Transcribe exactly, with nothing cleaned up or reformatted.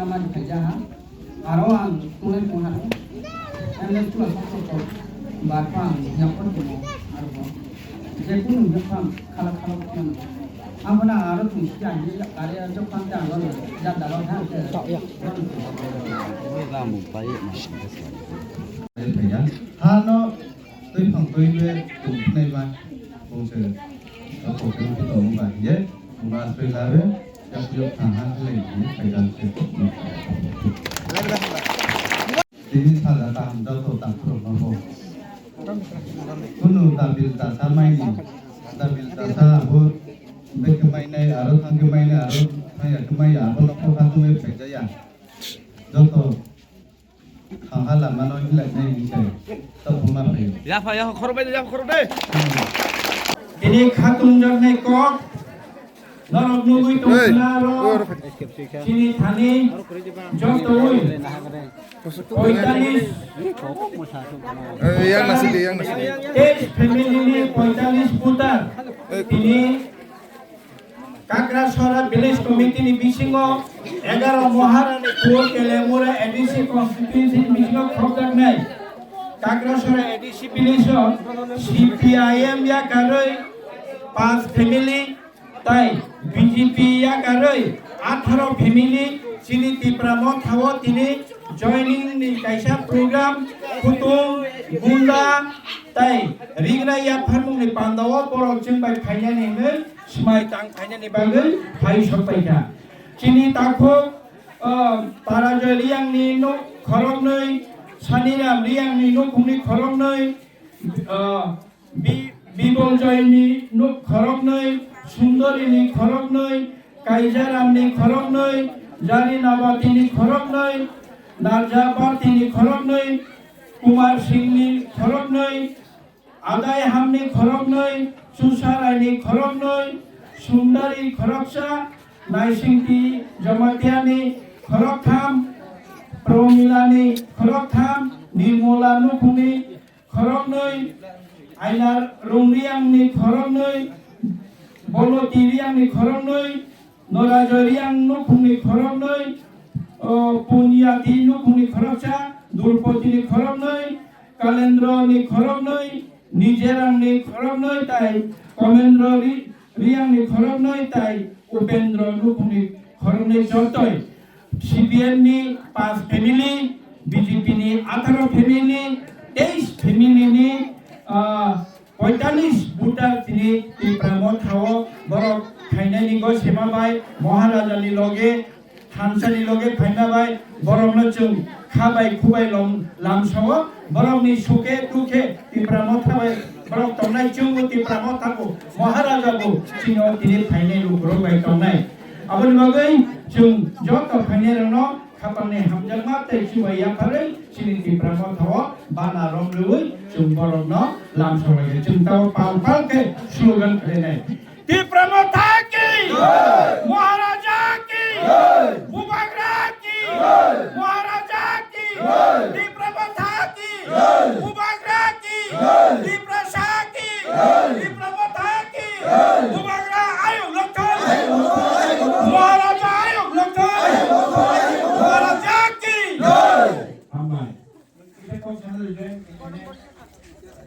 Amani khaija ha. Aro ang tunai tong ha. M S two asok sok ba phang yang kon tong aro bo. Je kunu je phang khala khala phang. Ang bona aro tung si ang je kare jo phang ta lo ya da lo ha. Lam pai ma. Khaija. Hano twi phang twi be tung nai ba. Bung se. Ko ko twi tong ba ye. Bung ba twi la be. Yak yak thang ha le ni khaija se. Tini saja taham joto tangkhurokno bo. Kunu dabil dasa maini, dabil dasa abo bekhe mainai, aro thangkhe mainai, aro thangya khe maiya, abono kokha tongwi phaijaya. Joto thangha lamano hilainai hinse topuma phaio. Yapha, yapha, khorok bai de, yapha, khorok de. Tini khatung jaknai kok. Norok nugwi tongkha aro chini thani jotoi poitalis, Eh, yang nasi di, yang nasi di. Teis family ni poitalis voter tini Kakrasora village committee ni bisingo egaro Maharani Pur Kelemura A D C constituency ni bisingo khopjaknai Kakrasora A D C village o C P I M yakarwi pas family Tai B J P yakarwi atharo family chini Tipra Motha o tini joining ni kaisa program, kutung, gunda tai ringra yapharmung ni panda o borok chwng bai phainani hwnwi swmai tang phainani bagwi phai sok pai kha. Chini takhuk, ah, Parajoy Riyang ni nok khoroknwi, Saniram Riyang ni nukhung ni khoroknwi, ah, Bi-, Biboljoyni nuk khoroknwi, Sundorini khoroknwi, Kaijaramni khoroknwi, Jarinabatini khoroknwi, Narjabatini khoroknwi, Kumar Singhni khoroknwi, Adai Hamni khoroknwi, Susaraini khoroknwi, Sundari khoroksa, Naisingti Jamatiani khoroktham, Promilani khoroktham, Nirmola nukhungni khoroknwi, Aina Rung Riyangni khoroknwi, Boloti Riyangni khoroknwi, Norajoy Riyang nukhungni khoroknwi, o, Punyati nukhungni khoroksa, Durpotini khoroknwi, Kalendroni khoroknwi, Nijerangni khoroknwi tai Komendro Ri-, Riyangni khoroknwi tai Upendro nukhungni khoroknwi jotoi. C P M ni pas family, B J P ni atharo family, teis family ni, ah, poitalis voter tini Tipra Motha o borok khainani go sema bai Maharaja ni loge, thansa ni loge phaima bai borok no chwng kha bai khu bai lom lamsa o borok ni sukhe dukhe Tipra Motha bai borok tongnai chwng o Tipra Motha bo Maharaja bo chini o tini phainai lukurok bai tongnai. Aboni bagwi chwng joto phainai rok no Khapangni hamjakma tei chubai yapharwi chini Tipra Motha o bana romrwi chwng borokno lamsok lai khe chwng tamo pal pal khe slogan khlainai. Tipra Motha ki! Jai! Maharaja ki! Jai! Bubagra ki! Jai!